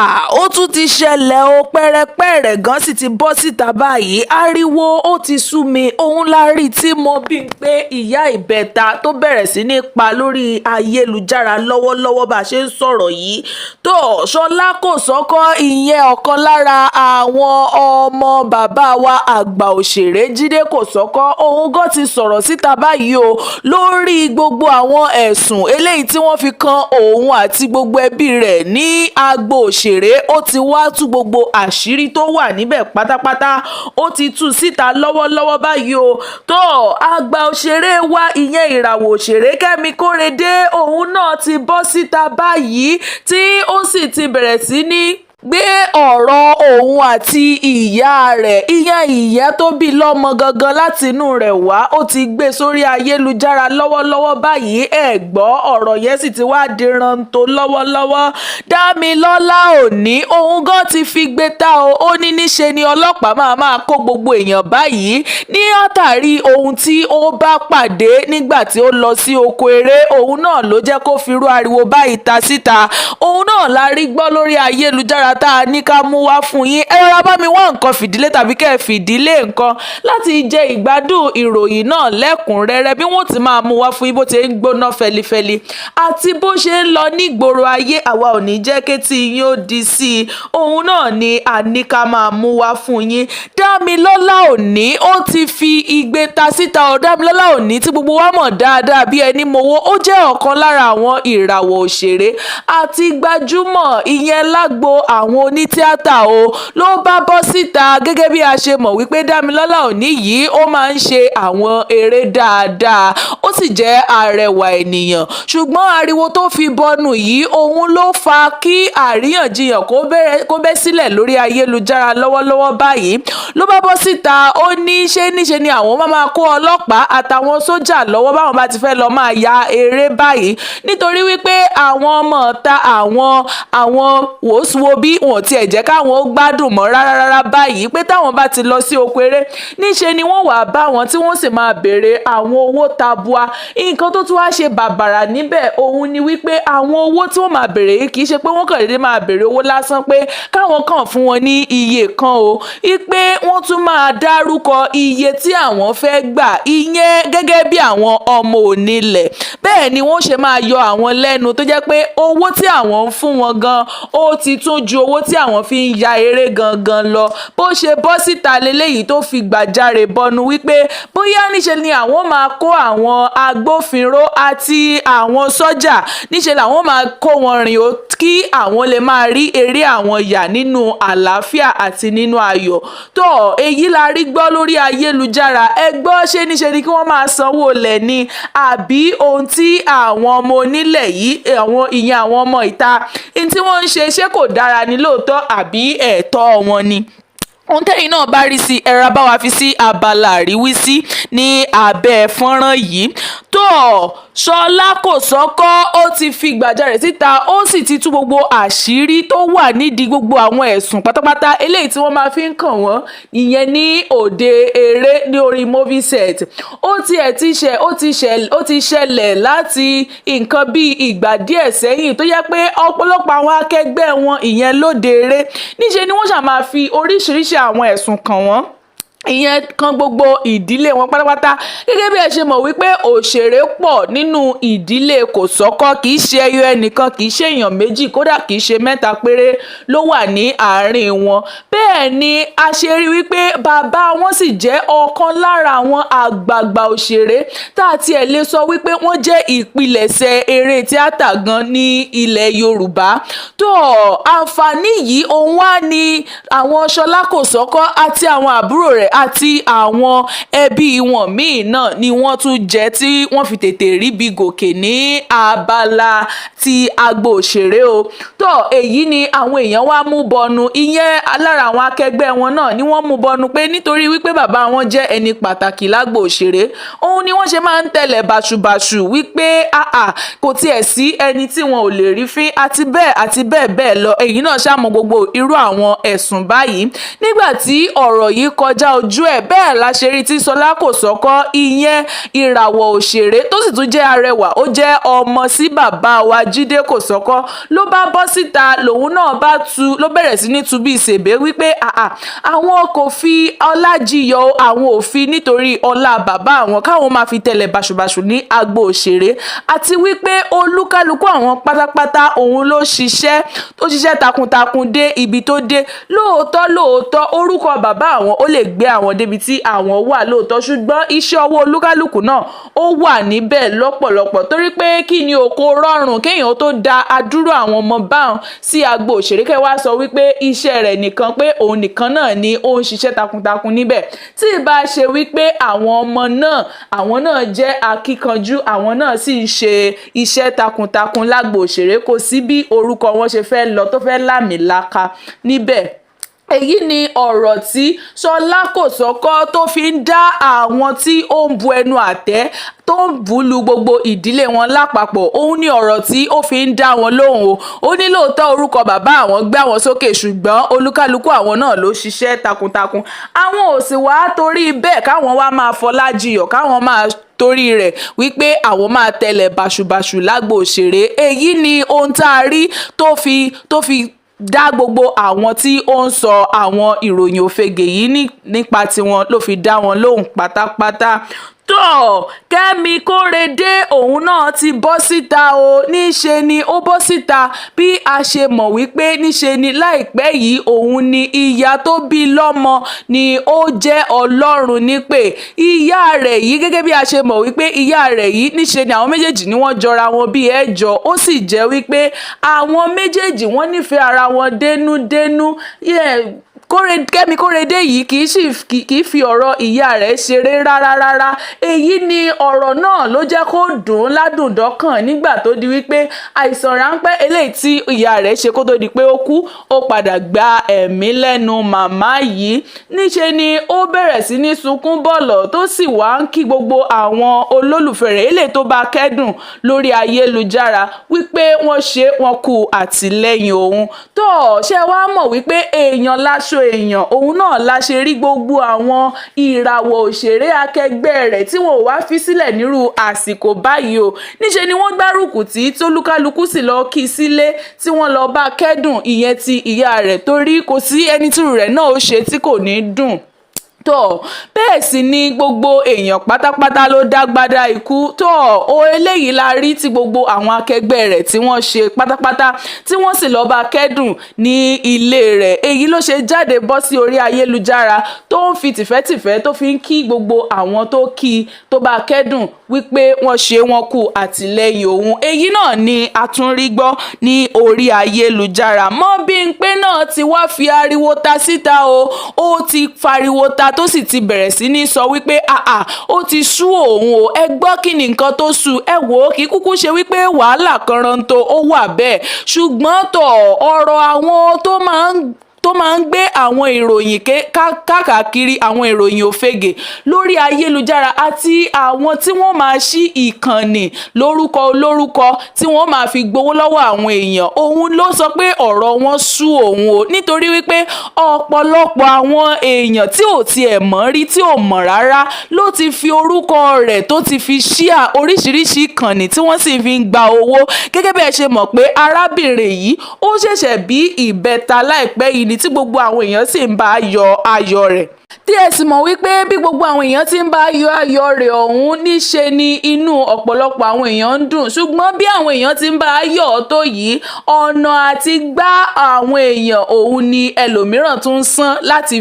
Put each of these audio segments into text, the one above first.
Ó tún ti ṣẹlẹ̀ ó, pẹ́rẹpẹ̀rẹ gan sì ti bọ́ síta báyìí. Ariwo ó ti sú mi. Òun la rí tí mo bí pé ìyá ìbẹ́ta tó bẹ̀rẹ̀ sí ní pa lórí ayélujára lọ́wọ́lọ́wọ́ bá a ṣe ń sọ̀rọ̀ yìí. Tó Ṣọlá Kòsọ́kọ́, ìyẹn ọ̀kan lára àwọn ọmọ bàbá wa àgbà òṣèré Jídé Kòsọ́kọ́, òun gan ti sọ̀rọ̀ síta báyìí o lórí gbogbo àwọn ẹ̀sùn eléyìí tí wọ́n fi kan òun àti gbogbo ẹbí rẹ̀ ní agbo òṣèré. Ó ti wá tú gbogbo àṣírí tó wà níbẹ̀ pátápátá, ó ti tú síta lọ́wọ́lọ́wọ́ báyìí o. Tó àgbà òṣèré wa, ìyẹn ìràwọ̀ òṣèré Kẹ́mi Kórèdé, òun náà ti bọ́ síta báyìí tí ó sì ti bẹ̀rẹ̀ sí ní gbé ọ̀rọ̀ òun àti ìyá rẹ̀, ìyẹn ìyá tó bí lọ́mọ gangan láti inú rẹ̀ wá, ó ti gbé sórí ayélujára lọ́wọ́lọ́wọ́ báyìí. Ẹ gbọ́, ọ̀rọ̀ yẹn sì ti wá di rántó lọ́wọ́lọ́wọ́. Dámilọ́lá Òní, òun gan ti fi gbé ta o. Ó ní níṣe ni ọlọ́pàá máa máa kó gbogbo èèyàn báyìí ní àtàrí ohun tí ó bá pàdé nígbà tí ó lọ sí oko eré. Òun náà ló jẹ́ kó fi irú ariwo báyìí ta síta. Òun náà la rí gbọ́ lórí ayélujára tá a ní ká mú wá fún yín. Ẹ rọra bá mi wá nǹkan fìdílé tàbí kẹ́ ẹ fìdílé nǹkan láti jẹ ìgbádùn ìròyìn náà lẹ́kùnrẹ́rẹ́ bí wọ́n ti máa mú wá fún yín, bó ti ń gbóná fẹlifẹli àti bó ṣe ń lọ nígboro ayé. Àwa ò ní jẹ́ kétí yín ó di sí i. Òun náà ni a ní ká máa mú wá fún yín. Dámilọ́lá Òní, ó ti fi igbe ta síta o. Dámilọ́lá Òní tí gbogbo wa mọ̀ dáadáa bí ẹni mowó, ó jẹ́ ọ̀kan lára àwọn ìràwọ̀ òṣèré àti gbajúmọ̀, ìyẹn lágbo àwọn onítíátà o, ló bá bọ́ síta. Gẹ́gẹ́ bí a ṣe mọ̀ wípé Dámilọ́lá Òní yìí, ó máa ń ṣe àwọn eré dáadáa, ó sì jẹ́ arẹwà ènìyàn, ṣùgbọ́n ariwo tó fi bọnu yìí, òun ló fa kí àríyànjiyàn kó bẹ́ sílẹ̀ lórí ayélujára lọ́wọ́lọ́wọ́ báyìí. Ló bá bọ́ síta, ó ní ṣé níṣe ni àwọn máa máa kó ọlọ́pàá àtàwọn sójà lọ́wọ́ báwọn bá ti fẹ́ lọ máa ya eré báyìí, nítorí wípé àwọn ọmọ ta àwọn wòsùwò bí wọn ò tiẹ̀ jẹ́ káwọn ó gbádùn mọ́ rárá rárá báyìí, pé táwọn bá ti lọ sí oko eré, níṣe ni wọ́n wàá bá wọn tí wọ́n sì máa béèrè àwọn owó tabua. Nǹkan tó tún wá ṣe bàbàrà níbẹ̀, òun ni wípé àwọn owó tí wọ́n máa béèrè yìí, kì í ṣe pé wọ́n kàn déédéé máa béèrè owó lásán pé káwọn kàn fún wọn ní iye kan o, wípé wọ́n tún máa dárúkọ iye tí àwọn fẹ́ gbà, ìyẹn gẹ́gẹ́ bí àwọn ọmọ onílẹ̀. Bẹ́ẹ̀ ni wọ́n ṣe máa yọ àwọn lẹ́nu, tó jẹ́ pé owó tí àwọn ń fún wọn gan, ó ti tún ju owó tí àwọn fi ń ya eré gangan lọ. Bó ṣe bọ́ síta leléyìí tó fi gbàjarè bọnu wípé bóyá níṣe ni àwọn máa kó àwọn agbófinró àti àwọn sọ́jà, níṣe làwọn máa kó wọn rìn ó, kí àwọn lè máa rí eré àwọn yà nínú àlàáfíà àti nínú ayọ̀. Tó èyí la rí gbọ́ lórí ayélujára. Ẹ gbọ́, ṣé níṣe ni kí wọ́n máa sanwó lẹ̀ ni, àbí ohun tí àwọn ọmọ onílẹ̀ yìí, àwọn ìyẹn àwọn ọmọ ìta ní tí wọ́n ń ṣe, ṣé kò dára ní lóòótọ́, àbí ẹ̀tọ́ wọn ni? Ohun tẹ́yìn náà bá rí sí, ẹ ra bá wa fi sí abala àríwísí ní abẹ́ fọ́nrán yìí. Tó Ṣọlá Kòsọ́kọ́, ó ti fi gbàjarè síta, ó sì ti tú gbogbo àṣírí tó wà nídìí gbogbo àwọn ẹ̀sùn pátápátá eléyìí tí wọ́n máa fi ń kàn wọ́n, ìyẹn ní òde eré ní orí movie set. Ó tiẹ̀ ti ṣe ó ti ṣe ó ti ṣẹlẹ̀ láti nǹkan bíi ìgbà díẹ̀ sẹ́yìn, tó yẹ pé ọ̀pọ̀lọpọ̀ àwọn akẹgbẹ́ wọn, ìyẹn lóde eré, níṣe ni wọ́n ṣà máa fi oríṣiríṣi àwọn ẹ̀sùn kàn wọ́n, ìyẹn kan gbogbo ìdílé wọn pátápátá. Gẹ́gẹ́ bí ẹ ṣe mọ̀ wípé òṣèré pọ̀ nínú ìdílé Kòsọ́kọ́, kì í ṣe ẹyọ ẹnìkan, kì í ṣe èèyàn méjì, kódà kì í ṣe mẹ́ta péré ló wà ní àárín wọn. Bẹ́ẹ̀ ni a ṣe rí wípé bàbá wọn sì jẹ́ ọ̀kan lára àwọn àgbààgbà òṣèré tá a tiẹ̀ lè sọ wípé wọ́n jẹ́ ìpilẹ̀ṣẹ̀ eré tíátà gan ní ilẹ̀ Yorùbá. Tó àǹfààní yìí, òun wá ní àwọn Ṣọlá Kòsọ́kọ́ àti àwọn àbúrò rẹ̀ àti àwọn ẹbí wọn míì náà ni wọ́n tún jẹ́ tí wọ́n fi tètè ríbi gòkè ní abala ti agbo òṣèré o. Tó èyí ni àwọn èèyàn wá mú bọnu, ìyẹn lára àwọn akẹgbẹ́ wọn náà ni wọ́n mú bọnu, pé nítorí wípé bàbá wọn jẹ́ ẹni pàtàkì lágbo òṣèré, òun ni wọ́n ṣe máa ń tẹ̀lẹ̀ bàṣubàṣu wípé àà, kò tiẹ̀ sí ẹni tí wọn ò lè rí fín, àti bẹ́ẹ̀ àti bẹ́ẹ̀ bẹ́ẹ̀ lọ. Èyí náà ṣàmọ̀ gbogbo irú àwọn ẹ̀sùn báyìí. Nígbà tí ọ̀rọ̀ yìí kọjá ojú ojú ẹ̀. Bẹ́ẹ̀ la ṣe rí tí Ṣọlá Kòsọ́kọ́, ìyẹn ìràwọ̀ òṣèré tó sì tún jẹ́ arẹwà, ó jẹ́ ọmọ sí bàbá wa Jídé Kòsọ́kọ́, ló bá bọ́ síta, lòun náà bá tu, ló bẹ̀rẹ̀ sí ní tu bí ìṣèbé wípé àà, àwọn kò fi ọlá jiyọ̀, àwọn ò fi nítorí ọlá bàbá àwọn káwọn máa fi tẹ̀lẹ̀ bàṣubàṣu ní agbo òṣèré, àti wípé olúkálukú àwọn pátápátá òun ló ṣiṣẹ́, tó ṣiṣẹ́ takuntakun dé ibi tó dé. Lóòótọ́ lóòótọ́, orúkọ bàbá àwọn ó lè gbé àwọn débi tí àwọn wà lóòótọ́, ṣùgbọ́n iṣẹ́ ọwọ́ olúkálùkù náà ó wà níbẹ̀ lọ́pọ̀lọpọ̀, torí pé kí ni o, kò rọrùn kéèyàn tó da adúrú àwọn ọmọ báwọn sí agbo òṣèré kẹ́ wá sọ wípé iṣẹ́ rẹ̀ nìkan, pé òun nìkan náà ni ó ń ṣiṣẹ́ takuntakun níbẹ̀. Tí ì bá ṣe wípé àwọn ọmọ náà, àwọn náà jẹ́ akíkanjú, àwọn náà sì ń ṣe iṣẹ́ takuntakun lágbo òṣèré, kò sí bí orúkọ wọn ṣe fẹ́ lọ tó fẹ́ lámìlaka níbẹ̀. Èyí ni ọ̀rọ̀ tí Ṣọlá Kòsọ́kọ́ tó fi ń dá àwọn tí ó ń bu ẹnu àtẹ́ tó ń bú lu gbogbo ìdílé wọn lápapọ̀. Òun ní ọ̀rọ̀ tí ó fi ń dá wọn lóhùn o. Ó ní lóòótọ́ orúkọ bàbá àwọn gbé àwọn sókè, ṣùgbọ́n olúkálukú àwọn náà ló ṣiṣẹ́ takuntakun. Àwọn ò sì wá torí bẹ́ẹ̀ káwọn wá máa fọlá jiyọ̀, káwọn máa torí rẹ̀ wípé àwọn máa tẹ̀lẹ̀ bàṣubàṣu lágbo òṣèré. Èyí ni ohun tá a rí tó fi dá gbogbo àwọn tí ó ń sọ àwọn ìròyìn òfegè yìí nípa tiwọn, ló fi dá wọn lóhùn pátápátá. Tó Kẹ́mi Kórèdé òun náà ti bọ́ síta o. Níṣe ni ó bọ́ síta, bí a ṣe mọ̀ wípé níṣe ni láìpẹ́ yìí òun ni ìyá tó bí lọ́mọ ni ó jẹ́ Ọlọ́run nípè. Ìyá rẹ̀ yìí, gẹ́gẹ́ bí a ṣe mọ̀ wípé ìyá rẹ̀ yìí, níṣe ni àwọn méjèèjì ni wọ́n jọra wọn bí ẹ̀jọ́, ó sì jẹ́ wípé àwọn méjèèjì wọ́n nífẹ̀ẹ́ ara wọn dénúdénú. Kẹ́mi Kórèdé yìí kì í fi ọ̀rọ̀ ìyá rẹ̀ ṣeré rárá rárá. Èyí ni ọ̀rọ̀ náà ló jẹ́ kó dùn ún ládùndọ́kàn nígbà tó di wípé àìsàn ráńpẹ́ eléyìí tí ìyá rẹ̀ ṣe kó tó di pé ó kú, ó padà gba ẹ̀mí lẹ́nu màmá yìí. Níṣe ni ó bẹ̀rẹ̀ sí ní sunkún bọ̀lọ̀, tó sì wá ń kí gbogbo àwọn olólùfẹ́ rẹ̀ eléyìí tó bá kẹ́dùn lórí ayélujára wípé wọ́n ṣe wọ́n kú àtìlẹ́yìn òun. Tó ṣe wá mọ̀ wípé èèyàn láṣọ èèyàn, òun náà la ṣe rí gbogbo àwọn ìràwọ̀ òṣèré akẹgbẹ́ rẹ̀ tí wọn ò wá fi sílẹ̀ nírú àsìkò báyìí o. Níṣe ni wọ́n gbárùkù tí tólúkálukú sì lọ kí sílé, tí wọ́n lọ bá kẹ́dùn ìyẹn ti ìyá rẹ̀, torí kò sí ẹni tírú rẹ̀ náà ó ṣe tí kò ní dùn. Tó bẹ́ẹ̀ sì ni gbogbo èèyàn pátápátá ló dágbádá ikú. Tó o eléyìí la rí tí gbogbo àwọn akẹgbẹ́ rẹ̀ tí wọ́n ṣe pátápátá, tí wọ́n sì lọ́ọ́ bá kẹ́dùn ní ilé rẹ̀. Èyí ló ṣe jáde bọ́ sí orí ayélujára tó ń fi tìfẹ́tìfẹ́ tó fi ń kí gbogbo àwọn tó kí tó bá kẹ́dùn wípé wọ́n ṣe wọ́n kú àtìlẹ́yìn òun. Èyí náà ni a tún rí gbọ́ ní orí ayélujára. Mọ́bímpé náà ti wá fi ariwo ta síta o. Ó ti fariwo ta, tó sì ti bẹ̀rẹ̀ sí ní sọ wípé àà, ó ti sú òun o. Ẹ gbọ́, kí ni nǹkan tó sú ẹ? Wò ó, kì í kúkú ṣe wípé wàhálà kan rántó ó wà bẹ́ẹ̀, ṣùgbọ́n tọ̀ ọ̀rọ̀ àwọn tó máa ń gbé àwọn ìròyìn káàkiri, àwọn ìròyìn òfegè lórí ayélujára, àti àwọn tí wọ́n máa ṣí ìkànnì lórúkọ olórúkọ tí wọ́n máa fi gbowó lọ́wọ́ àwọn èèyàn, òun ló sọ pé ọ̀rọ̀ wọn sú òun o. Nítorí wípé ọ̀pọ̀lọpọ̀ àwọn èèyàn tí ò tiẹ̀ mọ̀ rí, tí ò mọ̀ rárá, ló ti fi orúkọ rẹ̀ tó ti fi ṣíà oríṣiríṣi ìkànnì tí wọ́n sì fi ń gba owó. Gẹ́gẹ́ bí ẹ ṣe mọ̀ pé arábìnrin yìí ó ṣẹ̀ṣẹ̀ bí ìbẹta láìpẹ́ yìí ni, tí gbogbo àwọn èèyàn sì ń bá yọ ayọ̀ rẹ̀, tí ẹ sì mọ̀ wípé bí gbogbo àwọn èèyàn ti ń bá yọ ayọ̀ rẹ̀ ọ̀hún, níṣe ni inú ọ̀pọ̀lọpọ̀ àwọn èèyàn ń dùn. Ṣùgbọ́n bí àwọn èèyàn ti ń bá yọ̀ ọ́ tó yìí, ọ̀nà àti gbá àwọn èèyàn òun ni ẹlòmíràn tún ń sán láti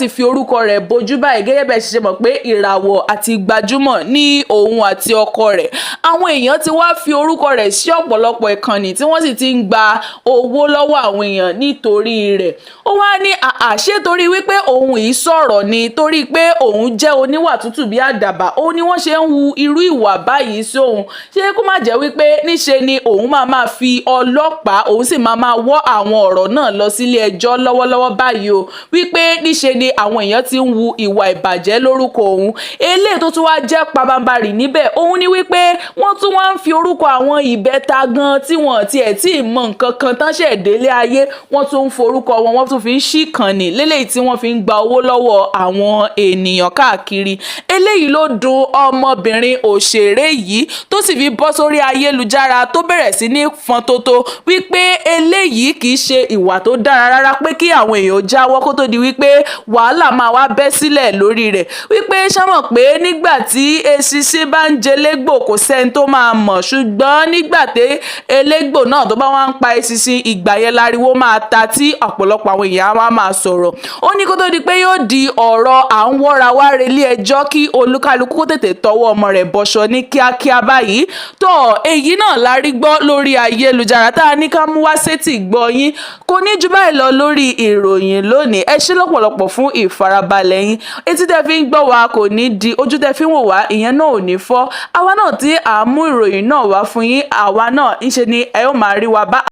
fi orúkọ rẹ̀ bojú báyìí. Gẹ́gẹ́ bẹ́ẹ̀ ṣe mọ̀ pé ìràwọ̀ àti gbajúmọ̀ ní òun àti ọkọ rẹ̀, àwọn èèyàn ti wá fi orúkọ rẹ̀ sí ọ̀pọ̀lọpọ̀ ìkànnì tí wọ́n sì ti ń gba owó lọ́wọ́ àwọn èèyàn nítorí rẹ̀. Ó wá ní àṣé torí wípé òun yìí sọ̀rọ̀ ni, torí pé òun jẹ́ oníwà tútù bí àdàbà, òun ni wọ́n ṣe ń hu irú ìwà báyìí sí òun. Ṣé kó má jẹ́ wípé níṣe ni òun máa fi ọlọ́pàá, òun sì máa wọ́ àwọn ọ̀rọ̀ náà lọ sílé ẹjọ́ lọ́wọ́lọ́wọ́ báyìí o, wípé níṣe ni àwọn èèyàn ti ń hu ìwà ìbàjẹ́ lórúkọ òun. Eléyìí tó tún wá jẹ́ pabambarì níbẹ̀ òun ni wípé wọ́n tún wá ń fi orúkọ àwọn ìbẹ́ta gan tí wọ́n tiẹ̀ tí ì mọ nǹkan kan tán ṣẹ̀ délé ayé, wọ́n tún ń forúkọ wọn, wọ́n tún fi ń ṣí ìkànnì léléyìí tí wọ́n fi ń gba owó owó lọ́wọ́ àwọn ènìyàn káàkiri. Eléyìí ló dùn ọmọbìnrin òṣèré yìí tó sì fi bọ́ sórí ayélujára tó bẹ̀rẹ̀ sí ní fọ́ntótó wípé eléyìí kì í ṣe ìwà tó dára rárá, pé kí àwọn èèyàn jáwọ́ kó tó di wípé wàhálà máa wá bẹ́ sílẹ̀ lórí rẹ̀, wípé ṣámọ̀ pé nígbà tí eṣinṣin bá ń jẹlégbò, kò sẹ́ni tó máa mọ̀, ṣùgbọ́n nígbà tí elégbò náà tó bá wá ń pa eṣinṣin, ìgbà yẹn láriwo máa ta tí ọ̀pọ̀lọpọ̀ àwọn èèyàn á wá máa sọ̀rọ̀. Ó ní kó tó di pé yóò di ọ̀rọ̀ à ń wọ́ra wá relé ẹjọ́, kí olúkálukú kó tètè tọwọ́ ọmọ rẹ̀ bọṣọ ní kíákíá báyìí. Tó èyí náà la rí gbọ́ lórí ayélujára tá a ní ká mú wá sétí gbọ́ yín. Kò ní ju báyìí lọ lórí ìròyìn lónìí. Ẹ ṣé lọ́pọ̀lọpọ̀ fún ìfarabalẹ̀ yín. Etí tẹ́ fi ń gbọ́ wa kò ní di, ojú tẹ́ fi ń wò wá, ìyẹn náà ò ní fọ́. Àwa náà tí à ń mú ìròyìn náà wá fún yín, àwa náà ń ṣe ni ẹ ó máa rí wa bá.